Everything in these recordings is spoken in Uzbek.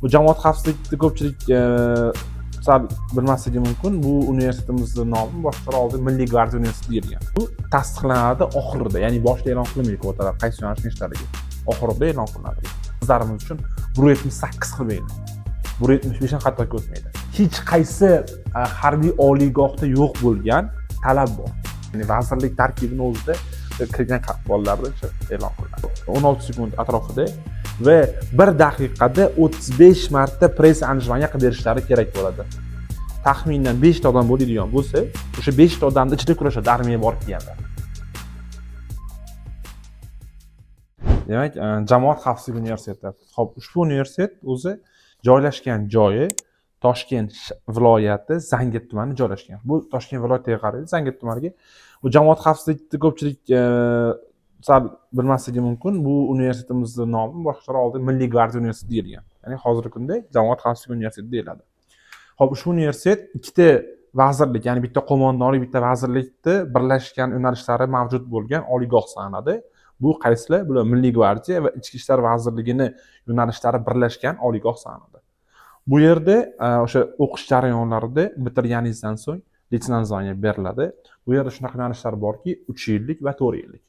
Bu jamoat xavfsizlikni ko'pchilik sal bilmasligi mumkin. Bu universitetimizni nomi boshqalar oldin Milliy gvardiya universiteti deyilgan. Bu tasdiqlanadi oxirida, ya'ni boshida e'lon qilinmaydi kvotalar qaysi yo'nalish nechtaligi. Oxirida e'lon qilinadi. Qizlarimiz uchun 1,78 qilib berilgan. 1,75 dan hattoki o'tmaydi. Hech qaysi harbiy oliygohda yo'q bo'lgan talab bor. Ya'ni vazirlik tarkibini o'zida kirgan bolalarni o'sha e'lon qilinadi. 16 sekund atrofida va 1 daqiqada 35 marta press отжимание qilib berishlari kerak bo'ladi. Taxminan 5 ta odam bo'ladigan bo'lsa, o'sha 5 ta odamni ichida kurashadi armiyaga borib kelganlar. Demak, Jamoat xavfsizligi universiteti. Xo'p, ushbu universitet o'zi joylashgan joyi Toshkent viloyati Zangirt tumanida joylashgan. Bu Toshkent viloyatiga qaraydi, Zangirt tumaniga. Bu jamoat xavfsizlikni ko'pchilik sal bilmasligi mumkin. Bu universitetimizni nomi boshqalar oldin Milliy gvardiya universiteti deyilgan. Ya'ni hozirgi kunda Jamoat xavfsizligi universiteti deyiladi. Xo'p, ushbu universitet ikkita vazirlik, ya'ni bitta qo'mondonlik, bitta vazirlikni birlashgan yo'nalishlari mavjud bo'lgan oliygoh sanaladi. Bu qaysilar? Bular Milliy gvardiya va Ichki ishlar vazirligini yo'nalishlari birlashgan oliygoh sanaladi. Bu yerda o'sha o'qish jarayonlarida bitirganingizdan so'ng leytenant звание beriladi. Bu yerda shunaqa yo'nalishlar borki, 3 yillik va 4 yillik.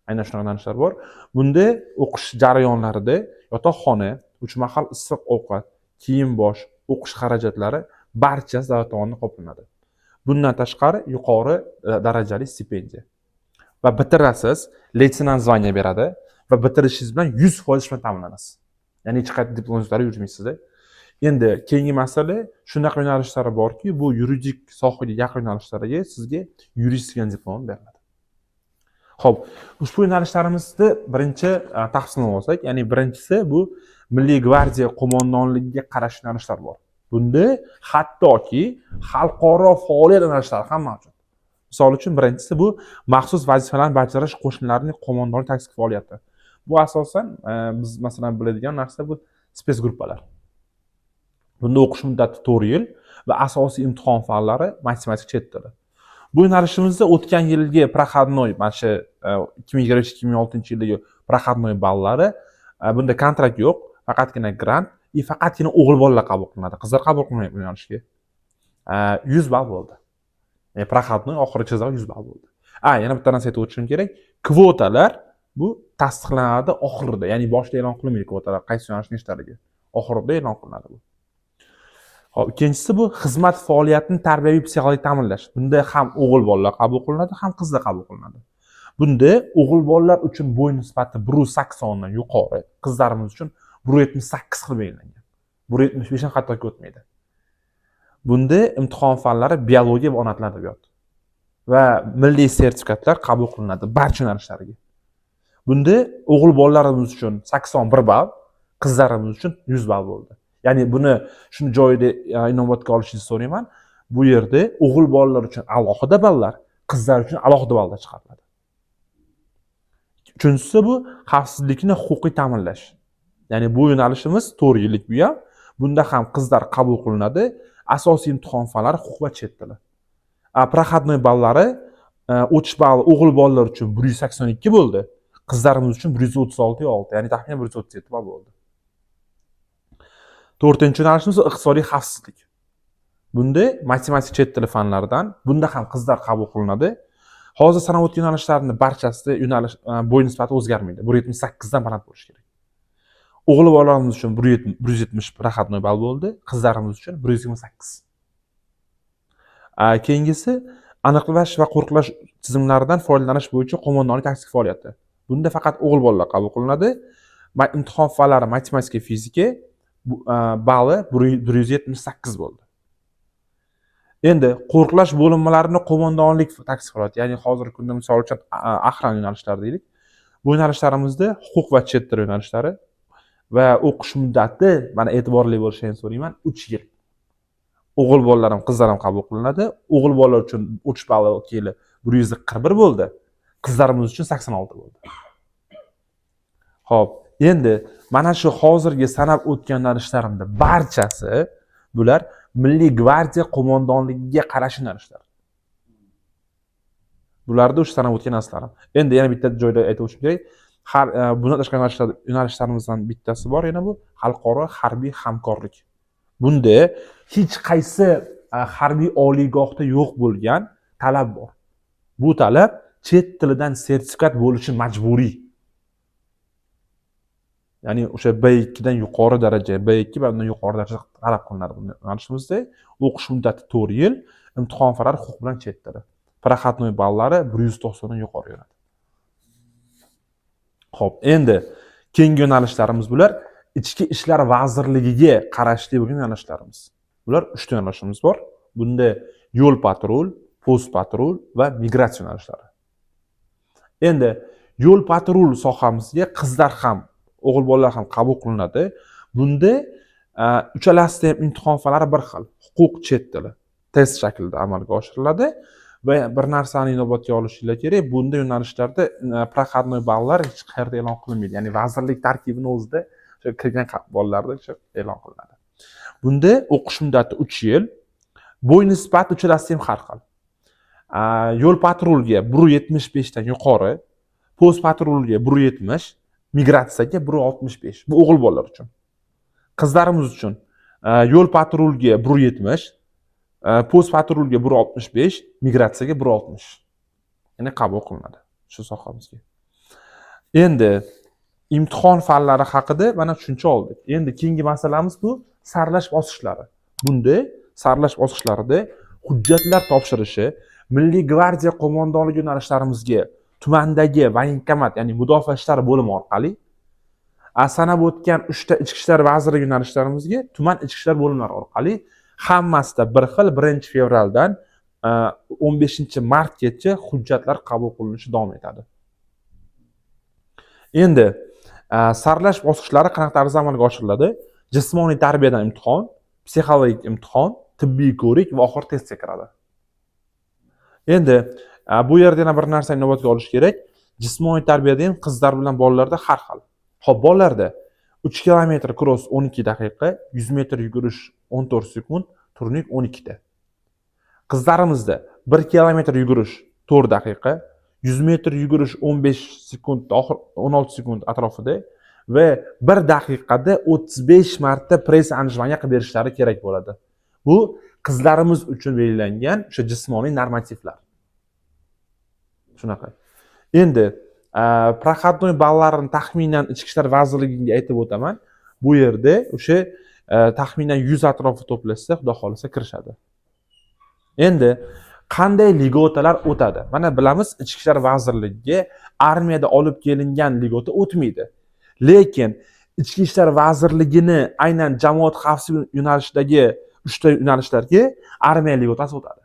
Aynan shunaqa yo'nalishlar bor. Bunda o'qish jarayonlarida yotoqxona, 3 mahal issiq ovqat, kiyim-bosh, o'qish xarajatlari barchasi davlat tomonidan qoplanadi. Bundan tashqari yuqori darajali stipendiya. Va bitirasiz, leytenant звание beradi va bitirishingiz bilan 100% ish bilan ta'minlanasiz. Ya'ni hech qayerda diplomingizlar yurmaysiz. Endi keyingi masala, shunaqa yo'nalishlari borki, bu yuridik sohaga yaqin yo'nalishlariga sizga yurist degan diplom beriladi. Xo'p, ushbu yo'nalishlarimizni birinchi taqsimlab olsak, ya'ni birinchisi bu Milliy gvardiya qo'mondonligiga qarash yo'nalishlar bor. Bunda hattoki xalqaro faoliyat yo'nalishlari ham mavjud. Misol uchun, birinchisi bu maxsus vazifalarni bajarish qo'shinlarining qo'mondonlik taktik faoliyati. Bu asosan biz masalan biladigan narsa bu spetsgruppalar. Bunda o'qish muddati 4 yil va asosiy imtihon fanlari matematika, chet tili. Bu yo'nalishimizda o'tgan yilgi проходной, mana shu 2023-2026 yildagi проходной ballari, bunda kontrakt yo'q, faqatgina grant и faqatgina o'g'il bolalar qabul qilinadi. Qizlar qabul qilinmaydi bu yo'nalishga. 100 ball bo'ldi. Ya'ni проходной oxirgi chizig'i 100 ball bo'ldi. Yana bitta narsa aytib o'tishim kerak. Kvotalar bu tasdiqlanadi oxirida, ya'ni boshida e'lon qilinmaydi kvotalar qaysi yo'nalish nechtaligi. Oxirida e'lon qilinadi bu. Xo'p, ikkinchisi bu xizmat faoliyatini tarbiyaviy psixologik ta'minlash. Bunda ham o'g'il bolalar qabul qilinadi, ham qizlar qabul qilinadi. Bunda o'g'il bolalar uchun bo'y nisbati 1,80 dan yuqori, qizlarimiz uchun 1,78 qilib belgilangan. 1,75 dan hattoki o'tmaydi. Bunda imtihon fanlari biologiya va ona tili adabiyoti va milliy sertifikatlar qabul qilinadi barcha yo'nalishlarga. Bunda o'g'il bolalarimiz uchun 81 ball, qizlarimiz uchun 100 ball bo'ldi. Ya'ni buni shuni joyida inobatga olishingizni so'rayman. Bu yerda o'g'il bolalar uchun alohida ballar, qizlar uchun alohida ballar chiqariladi. Uchinchisi bu xavfsizlikni huquqiy ta'minlash. Ya'ni bu yo'nalishimiz 4 yillik bu ham. Bunda ham qizlar qabul qilinadi. Asosiy imtihon fanlari huquq va chet tili. Проходной ballari o'tish balli o'g'il bolalar uchun 182 bo'ldi. Qizlarimiz uchun 136,6, ya'ni taxminan 137 ball bo'ldi. To'rtinchi yo'nalishimiz iqtisodiy xavfsizlik. Bunda matematika, chet tili fanlaridan, bunda ham qizlar qabul qilinadi. Hozir sanab o'tgan yo'nalishlarning barchasida yo'nalish bo'y nisbati o'zgarmaydi. 1,78 dan baland bo'lishi kerak. O'g'il bolalarimiz uchun 170 проходной ball bo'ldi, qizlarimiz uchun 128. Keyingisi aniqlash va qo'riqlash tizimlaridan foydalanish bo'yicha qo'mondonlik taktik faoliyati. Bunda faqat o'g'il bolalar qabul qilinadi. Imtihon fanlari matematika, fizika, balli 178 bo'ldi. Endi qo'riqlash bo'linmalarini qo'mondonlik taktik faoliyati, ya'ni hozirgi kunda misol uchun охрана yo'nalishlari deylik. Bu yo'nalishlarimizda huquq va chet tili yo'nalishlari va o'qish muddati, mana e'tiborli bo'lishini so'rayman, 3 yil. O'g'il bolalar ham, qizlar ham qabul qilinadi. O'g'il bolalar uchun o'tish balli o'tgan yili 141 bo'ldi. Qizlarimiz uchun 86 bo'ldi. Xo'p, endi mana shu hozirgi sanab o'tgan yo'nalishlarimda barchasi bular Milliy gvardiya qo'mondonligiga qarash yo'nalishlar. Bularda o'sha sanab o'tgan narsalarim. Endi yana bitta joyda aytib o'tishim kerak. Har bundan tashqari yo'nalishlarimizdan bittasi bor yana, bu xalqaro harbiy hamkorlik. Bunda hech qaysi harbiy oliygohda yo'q bo'lgan talab bor. Bu talab chet tilidan sertifikat bo'lishi majburiy, ya'ni o'sha B2dan yuqori daraja, B2 va undan yuqori daraja talab qilinadi. Bunda yo'nalishimizda o'qish muddati 4 yil, imtihon fanlari huquq bilan chet tili, проходной ballari 190dan yuqori yuradi. Ho'p, endi keyingi yo'nalishlarimiz, bular Ichki ishlar vazirligiga qarashli bo'lgan yo'nalishlarimiz. Bular uchta yo'nalishimiz bor. Bunda yo'l patrul, post patrul va migratsiya yo'nalishlari. Endi yo'l patrul sohamizga qizlar ham, o'g'il bolalar ham qabul qilinadi. Bunda uchalasida ham imtihon fanlari bir xil, huquq, chet tili, test shaklida amalga oshiriladi. Va bir narsani inobatga olishinglar kerak: bunda yo'nalishlarda проходной ballar hech qayerda e'lon qilinmaydi, ya'ni vazirlik tarkibini o'zida o'sha kirgan bolalarda o'sha e'lon qilinadi. Bunda o'qish muddati 3 yil, bo'y nisbati uchalasida ham har xil. Yo'l patrulga 1,75dan yuqori, post patrulga 1,70, migratsiyaga 1,65. Bu o'g'il bolalar uchun. Qizlarimiz uchun yo'l patrulga 1,70, post patrulga 1,65, migratsiyaga 1,60, ya'ni qabul qilinadi shu sohamizga. Endi imtihon fanlari haqida mana tushuncha oldik. Endi keyingi masalamiz bu saralash bosqichlari. Bunda saralash bosqichlarida hujjatlar topshirishi Milliy gvardiya qo'mondonligi yo'nalishlarimizga tumandagi военкомат, ya'ni mudofaa ishlari bo'limi orqali, sanab o'tgan uchta Ichki ishlar vazirligi yo'nalishlarimizga tuman ichki ishlar bo'limlari orqali, hammasida bir xil, 1-fevraldan 15-martgacha hujjatlar qabul qilinishi davom etadi. Endi saralash bosqichlari qanaqa tarzda amalga oshiriladi? Jismoniy tarbiyadan imtihon, psixologik imtihon, tibbiy ko'rik va oxiri testga kiradi. Endi bu yerda yana bir narsani inobatga olish kerak: jismoniy tarbiyada ham qizlar bilan bolalarda har xil. Ho'p, bolalarda 3 kilometr kross 12 daqiqa, 100 metr yugurish 14 sekund, turnik 12ta. Qizlarimizda 1 kilometr yugurish 4 daqiqa, 100 metr yugurish 15 sekund, oxir 16 sekund atrofida va 1 daqiqada 35 marta пресс отжимание qilib berishlari kerak bo'ladi. Bu qizlarimiz uchun belgilangan o'sha jismoniy normativlar shunaqa. Endi проходной ballarini taxminan Ichki ishlar vazirligiga aytib o'taman. Bu yerda o'sha taxminan 100 atrofi to'plashsa, xudo xohlasa, kirishadi. Endi qanday льгота lar o'tadi? Mana bilamiz, Ichki ishlar vazirligiga armiyada olib kelingan льгота o'tmaydi, lekin Ichki ishlar vazirligini aynan jamoat xavfsizligi yo'nalishidagi uchta yo'nalishlarga armiya льгота si o'tadi.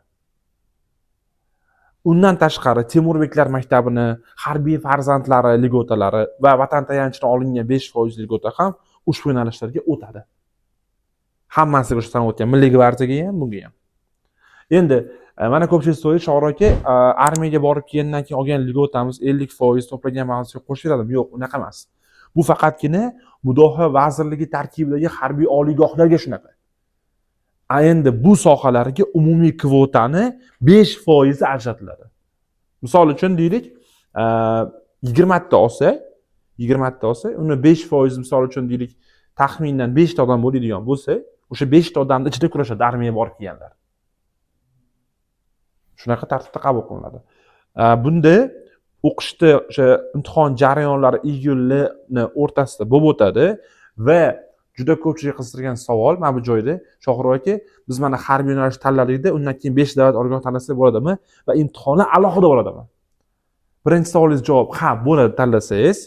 Undan tashqari Temurbeklar maktabini harbiy farzandlari льгота lari va Vatan tayanchidan olingan 5% льгота ham ushbu yo'nalishlarga o'tadi. Hammasiga o'sha sanab o'tgan Milliy gvardiyaga ham, bunga ham. Endi mana ko'pchilik so'raydi: "Shohruh aka, armiyaga borib kelgandan keyin olgan льгота miz 50% to'plagan balansiga qo'shib beradimi?" Yo'q, unaqa emas. Bu faqatgina Mudofaa vazirligi tarkibidagi harbiy oliygohlarga shunaqa. A endi bu sohalarga umumiy kvotani 5 foizi ajratiladi. Misol uchun, deylik, 20ta olsa, 20ta olsa, uni 5%, misol uchun, deylik, taxminan beshta odam bo'ladigan bo'lsa, o'sha beshta odamni ichida kurashadi armiyaga borib kelganlar. Shunaqa tartibda qabul qilinadi. Bunda o'qishni o'sha imtihon jarayonlari iyulni o'rtasida bo'lib o'tadi. Va juda ko'pchilik qiziqtirgan savol mana bu joyda: "Shohruh aka, biz mana harbiy yo'nalish tanladikda, undan keyin besh davlat oliygoh tanlasak bo'ladimi va imtihonlar alohida bo'ladimi?" Birinchi savolingizga javob: ha, bo'ladi tanlasangiz.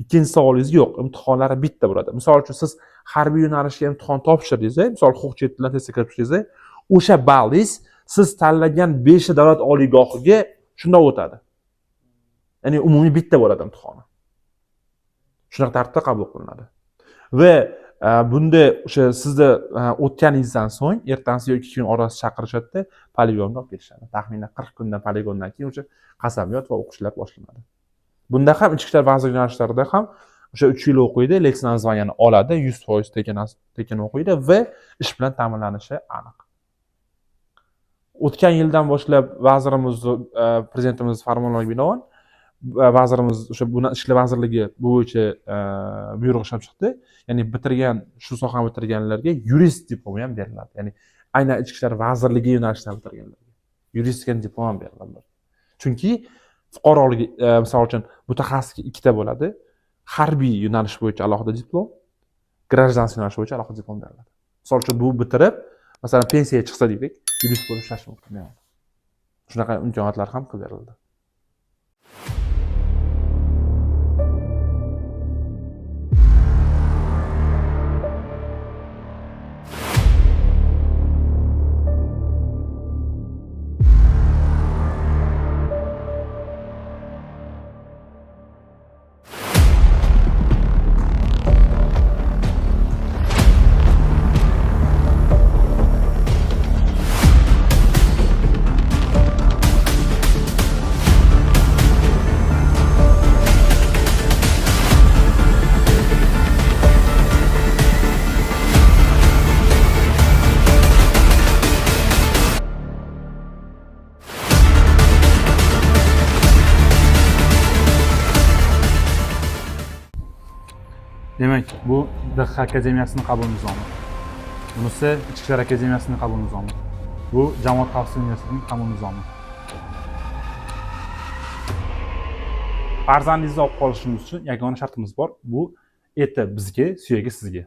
Ikkinchi savolingiz: yo'q, imtihonlari bitta bo'ladi. Misol uchun, siz harbiy yo'nalishga imtihon topshirdingiz, misol, huquq, chet tilidan testga kirib chiqdingiz, o'sha ballingiz siz tanlagan beshta davlat oliygohiga shundoq o'tadi, ya'ni umumiy bitta bo'ladi imtihoni. Shunaqa tartibda qabul qilinadi. Va bunda o'sha sizni o'tganingizdan so'ng ertasi yo 2 kun orasida chaqirishadida, poligonga olib ketishadi. Taxminan 40 kundan poligondan keyin o'sha qasamyod va o'qishlar boshlanadi. Bunda ham Ichki ishlar vazirligi yo'nalishlarida ham o'sha 3 yil o'qiydi, leytenant звание ni oladi, 100% tekin, tekin o'qiydi va ish bilan ta'minlanishi aniq. O'tgan yildan boshlab vazirimiz, prezidentimiz farmonlariga binoan Vazirimiz, o'sha buni Ichki ishlar vazirligi bu bo'yicha buyruq ishlab chiqdi. Ya'ni bitirgan, shu sohani bitirganlarga yurist diplomi ham beriladi. Ya'ni aynan Ichki ishlar vazirligi yo'nalishidan bitirganlarga yurist degan diplom ham beriladi. Chunki fuqarolik, misol uchun, mutaxassislik ikkita bo'ladi: harbiy yo'nalish bo'yicha alohida diplom, гражданский yo'nalish bo'yicha alohida diplom beriladi. Misol uchun, bu bitirib, masalan, pensiyaga chiqsa deylik, yurist bo'lib ishlashi mumkin. Shunaqa imkoniyatlar ham qilib berildi. Demak, bu DXX akademiyasining qabul nizomi. Bunisi Ichki ishlar akademiyasining qabul nizomi. Bu Jamoat xavfsizligi universitetining qabul nizomi. Farzandingizni olib qolishimiz uchun yagona shartimiz bor. Bu eti bizga, suyagi sizga.